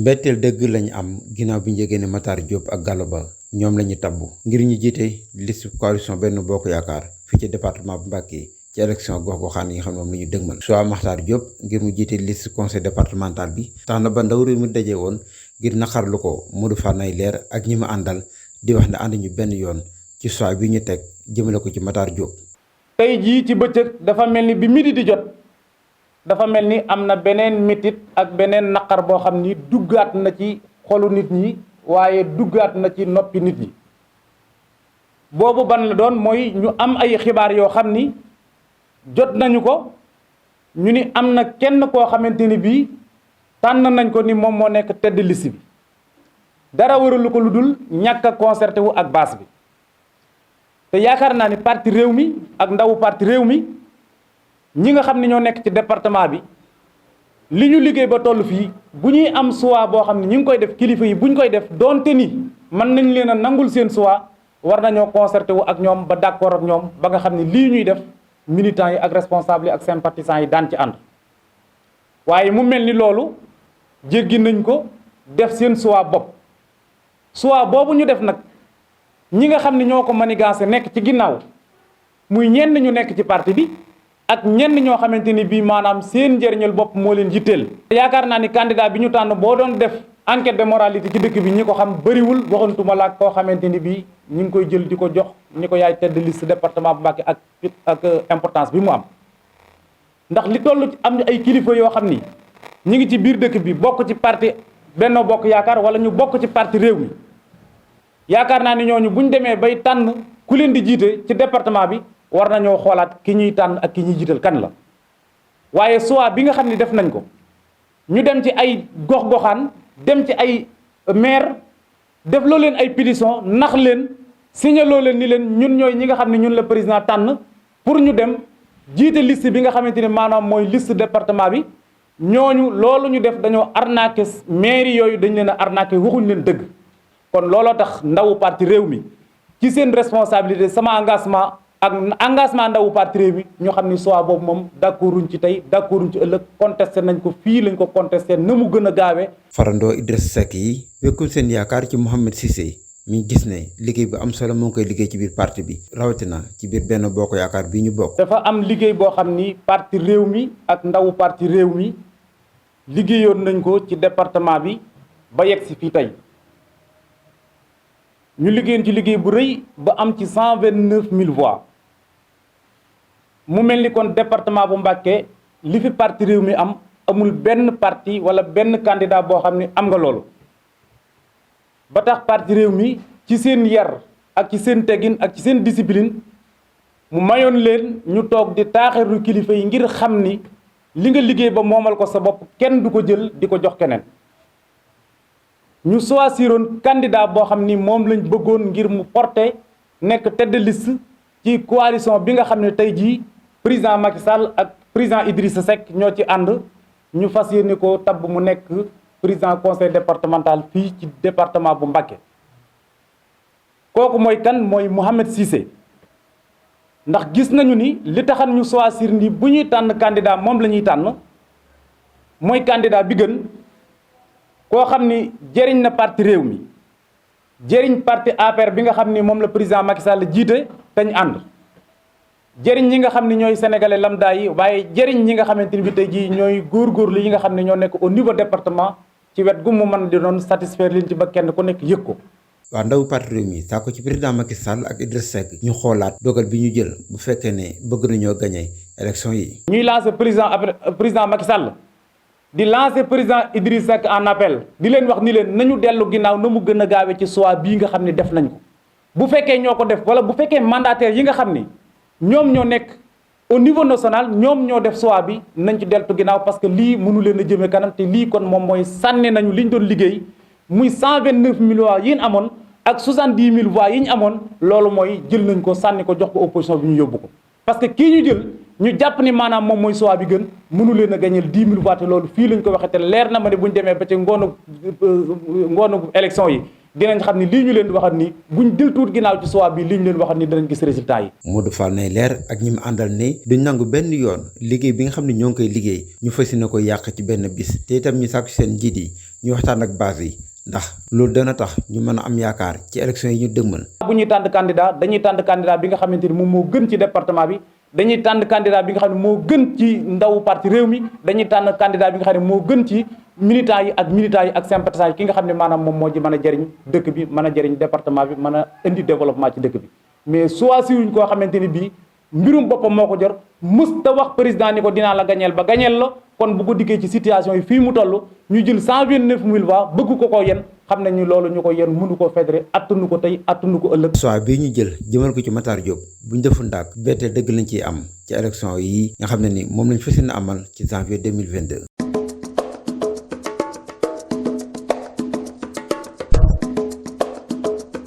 mbetteel dëgg lañu am ginnaaw bi ñu yégée ne Matar Diop ak Gallo Ba ñoom la ñu tabbu ngir ñu jiite liste coalition Benno Bokk Yaakaar fii ci département bu Mbacké ci élection gox-goxaan yi nga xam ne moom la ñu dëgmal. soit Matar Diop ngir mu jiite liste conseil départemental bi tax na ba ndaw réew mi daje woon ngir naqarlu ko Modou Fanaye Leer ak ñi ma àndal di wax ne ànd ñu benn yoon ci choix bi ñu teg jëmale ko ci Matar Diop. tey jii ci bëccëg dafa mel ni bi midi di jot dafa mel ni am na beneen métit ak beneen naqar boo xam ni duggaat na ci xolu nit ñi waaye duggaat na ci noppi nit ñi boobu ban la doon mooy ñu am ay xibaar yoo xam ni jot nañu ko ñu ni am na kenn koo xamante ni bii tànn nañ ko ni moom moo nekk tête de liste bi dara waralu ko lu dul ñàkk a concerté wu ak base bi te yaakaar naa ni parti réew mi ak ndawu parti réew mi ñi nga xam ne ñoo nekk ci département bi li ñu liggéey ba toll fii bu ñuy am choix boo xam ne ñi ngi koy def kilifa yi bu ñu koy def donte ni mën nañ leen a nangul seen choix war nañoo concerté wu ak ñoom ba d'accord ak ñoom ba nga xam ne lii ñuy def militants yi ak responsables yi ak sympathisants yi daan ci ànd waaye mu mel ni loolu jéggi nañ ko def seen choix bopp choix boobu ñu def nag ñi nga xam ne ñoo ko manigancé nekk ci ginnaaw muy ñenn ñu nekk ci parti bi ak ñenn ñoo xamante ni bii maanaam seen njëriñal bopp moo leen jitteel. yaakaar naa ni candidat bi ñu tànn boo doon def enquête de moralité ci dëkk bi ñi ko xam bëriwul waxantuma la koo xamante ni bii ñi ngi koy jël di ko jox ñi ko yaay tête de liste département bu Mbacké ak importance bi mu am. ndax li toll am ay kilifa yoo xam ni ñi ngi ci biir dëkk bi bokk ci parti Benno Bokk Yaakaar wala ñu bokk ci parti réew mi yaakaar naa ni ñooñu bu ñu demee bay tànn ku leen di jiite ci département bi. war nañoo xoolaat ki ñuy tànn ak ki ñuy jiital kan la waaye choix bi nga xam ne def nañ ko ñu dem ci ay gox-goxaan dem ci ay maire def loo leen ay pétition nax leen signé loo leen ni leen ñun ñooy ñi nga xam ne ñun la président tànn pour ñu dem jiite liste bi nga xamante ne maanaam mooy liste département bi ñooñu loolu ñu def dañoo arnaqué mairie yooyu dañ leen a arnaqué waxuñ leen dëgg kon looloo tax ndawu parti réew mi ci seen responsabilité sama engagement ak engagement ndawu parti réew mi ñu xam ni choix boobu moom d'accorduñ ci tey d'accorduñ ci ëllëg contesté nañ ko fii lañ ko contesté na mu gën a gaawee. farandoo Idrissa Seck yi wekkul seen yaakaar ci Mouhamed Cissé mi gis ne liggéey bu am solo moo ngi koy liggéey ci biir parti bi rawatina ci biir Benno Bokk Yaakaar bi ñu bokk. dafa am liggéey boo xam ni parti réew mi ak ndawu parti réew mi liggéeyoon nañ ko ci département bi ba yegg si fii tey. ñu liggéeyoon ci liggéey bu rëy ba am ci 129 000 voix mu mel ni kon département bu Mbacké li fi parti réew mi am amul benn parti wala benn candidat boo xam ne am nga loolu ba tax parti réew mi ci seen yar ak ci seen teggin ak ci seen discipline mu mayoon leen ñu toog di taaxirlu kilifa yi ngir xam ni li nga liggéey ba moomal ko sa bopp kenn du ko jël di ko jox keneen ñu choisiroon candidat boo xam ni moom lañ bëggoon ngir mu porter nekk tête de liste ci coalition bi nga xam ne tey jii président Macky Sall ak président Idrissa Seck ñoo ci ànd ñu fas yéene ko tabb mu nekk président conseil départemental fii ci département bu Mbacké kooku mooy kan mooy Mouhamed Cissé ndax gis nañu ni li taxan ñu choisir ni bu ñuy tànn candidat moom la ñuy tànn mooy candidat bi gën koo xam ni jëriñ na parti réew mi jëriñ parti APR bi nga xam ni moom la président Macky Sall jiite te ñu ànd jëriñ ñi nga xam ni ñooy sénégalais lambda yi waaye jëriñ ñi nga xamante ni bi tey jii ñooy góorgóorlu yi nga xam ne ñoo nekk au niveau département ci wet gu mu mën di doon satisfaire leen ci ba kenn ku nekk yëg ko. waa ndawu parti réew mi saako ci président Macky Sall ak Idrissa Seck ñu xoolaat dogal bi ñu jël bu fekkee ne bëgg nañoo gagné élection yi. ñuy lancer président Macky Sall di lancer président Idrissa Seck en appel di leen wax ni leen nañu dellu ginnaaw na mu gën a gaawee ci choix bii nga xam ne def nañ ko bu fekkee ñoo ko def wala bu fekkee mandataire yi nga xam ni ñoom ñoo nekk au niveau national ñoom ñoo def choix bi nañ ci deltu ginnaaw parce que lii mënu leen a jëmee kanam te lii kon moom mooy sànni nañu li ñu doon liggéey muy 129 000 voix yi ñu amoon ak 70 000 voix yi ñu amoon loolu mooy jël nañ ko sànni ko jox ko opposition bi ñu yóbbu ko parce que kii ñu jël ñu jàpp ni maanaam moom mooy choix bi gën mënu leen a gañeel 10 000 voix te loolu fii lañ ko waxee te leer na ma ne bu ñu demee ba ci ngoonu élection yi dinañ xam ni lii ñu leen waxat ni buñ dil tuut ginnaaw ci choix bi lii ñu leen waxat ni dinañ gis résultat yi. Modou Fanaye Leer ak ñi mu àndal ne duñ nangu benn yoon liggéey bi nga xam ne ñoo ngi koy liggéey ñu fas yéene ko yàq ci benn bis te itam ñu sàkku seen njiit yi ñu waxtaan ak base yi ndax loolu dana tax ñu mën a am yaakaar ci élection yi ñu dëgmal. bu ñuy tànn candidat dañuy tànn candidat bi nga xamante ni moom moo gën ci département bi dañuy tànn candidat bi nga xam ne moo gën ci ndawu parti réew mi dañuy tànn candidat bi nga xam ne moo gën ci militants yi ak sympathisants yi ki nga xam ne maanaam moom moo ci mën a jëriñ dëkk bi mën a jëriñ département bi mën a indi développement ci dëkk bi mais choisir wuñ koo xamante ni bii mbirum boppam moo ko jor mus ta wax président ni ko dinaa la gañeel ba gañeel la kon bu ko dikkee ci situation yi fii mu toll ñu jël 129 000 voix bëgg ko koo yen xam nañ ni loolu ñu ko yen mënu ko fédéré attunu ko tey attunu ko ëllëg. soit bii ñu jël jëmal ko ci Matar Diop bu ñu defu ndaak bette dëgg lañ ciy am ci élection yi nga xam ne ni moom lañ fas yéene amal ci janvier 2022.